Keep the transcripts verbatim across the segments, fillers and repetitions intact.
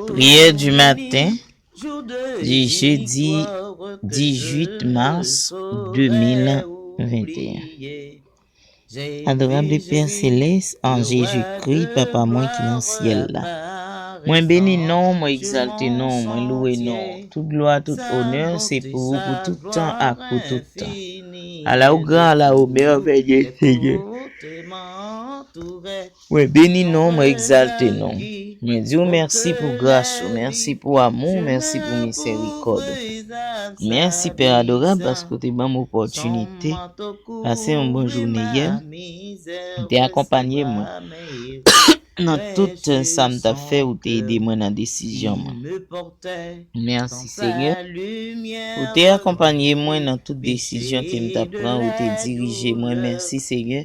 Prière du matin du jeudi dix-huit mars deux mille vingt et un. Adorable Père Céleste, en Jésus-Christ, Papa mwen ki nan syèl la. Mwen beni non, mwen egzalte non, mwen louwe non. Tout glwa, tout onè, se pou ou pou tout tan ak pou tout tan. Ala ou gran, ala ou mèvèye, Senyè. Mwen beni non, mwen egzalte non. Mwen di w mèsi pou gras ou, mèsi pou amou, mèsi pou mizerikòd ou. Mèsi, Pè adorab, paske w te ban m opòtinite pase yon bon jounen yè. Ou te akonpanye mwen nan tout sa m t ap fè, ou te ede mwen nan desizyon mwen. Mèsi, Senyè. Ou te akonpanye mwen nan tout desizyon ke m t ap pran, ou te dirije mwen. Mèsi, Senyè,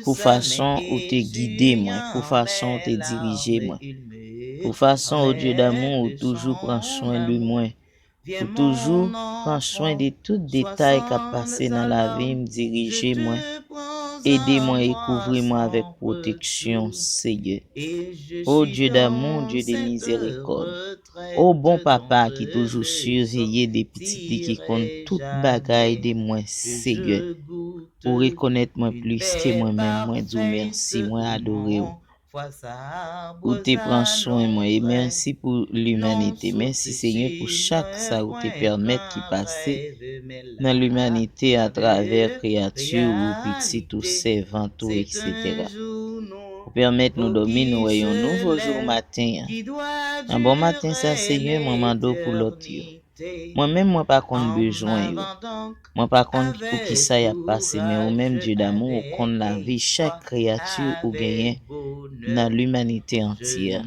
pou fason ou te gide mwen, pou fason ou te dirije mwen, pou fason, o Dye damou, ou toujou pran swen de mwen. Ou toujou pran swen de tout detay k ap pase nan lavi m, dirije mwen, ede mwen e kouvri mwen avèk pwoteksyon, Senyè. O Dye damou, Dye de mizerikòd, o bon papa ki toujou siveye de pitit li ki konn tout bagay de mwen, Senyè. Ou rekonèt mwen plis ke mwen menm, mwen di w mèsi, mwen adore w. Ou te pran swen mwen, e mèsi pou limanite. Mèsi, Senyè, pou chak sa ou te pèmèt ki pase nan limanite atravè kreyati ou, pitit ou, sèvant ou, etsetera. Ou pèmèt nou dòmi, nou wè yon nouvo jou maten an. Nan bon maten sa, Senyè, mwen mande w pou lòt yo. Mwen menm, mwen pa konn bezwen yo. Mwen pa konn pou ki sa y ap pase, men ou menm, Dye damou, ou konn lavi chak kreyati ou genyen nan limanite antyè.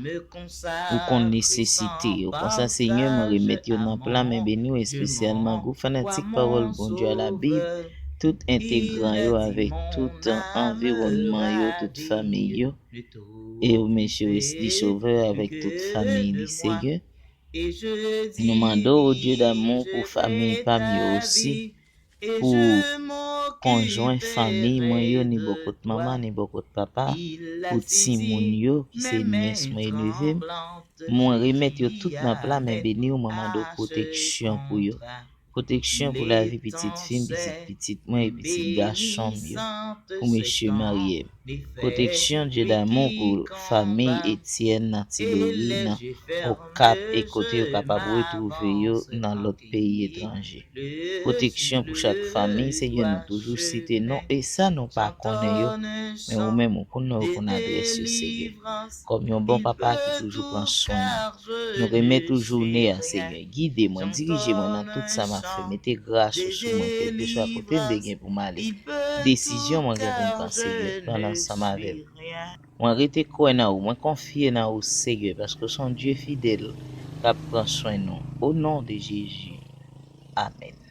Ou konn nesesite yo. Konsa, Senyè, mwen remèt yo nan pla men beni w, espesyalman gwoup fanatik Pawòl Bondye a, Labib, tout entegran yo avèk tout anviwònman yo, tout fanmi yo. E ou, Mesye Wesley Sauveur avèk tout fanmi li, Senyè. Nou mande w, o Dye damou, pou fanmi pa m yo osi, pou konjwen fanmi mwen yo, ni bò kot manman, ni bò kot papa, pou timoun yo, ki se nyès mwen e neve m. Mwen remèt yo tout nan pla men beni w, mwen mande w pwoteksyon pou yo. Pwoteksyon pou lavi pitit fi m, pitit pitit mwen e pitit gason m yo, pou mesye marye m. Pwoteksyon, Dye damou, pou fanmi Etienne nan Ti Lori, nan Okap e kote yo kapab retwouve yo nan lòt peyi etranje. Pwoteksyon pou chak fanmi, Senyè, nou toujou site non e sa nou pa konnen yo, men ou menm ou konn non, ou konn adrès yo, Senyè. Kòm yon bon papa ki toujou pran swen nou, nou remèt ou jounen an, Senyè. Gide mwen, dirije mwen nan tout sa m ap fè. Mete gras ou sou mwen, kèlkeswa kote m te gen pou m ale. Desizyon mwen gen pou m pran, Senyè, pran l ansanm avè m. Mwen rete kwè nan ou, mwen konfye nan ou, Senyè, paske w se yon Dye fidèl k ap pran swen nou. O non de Jezi. Amèn.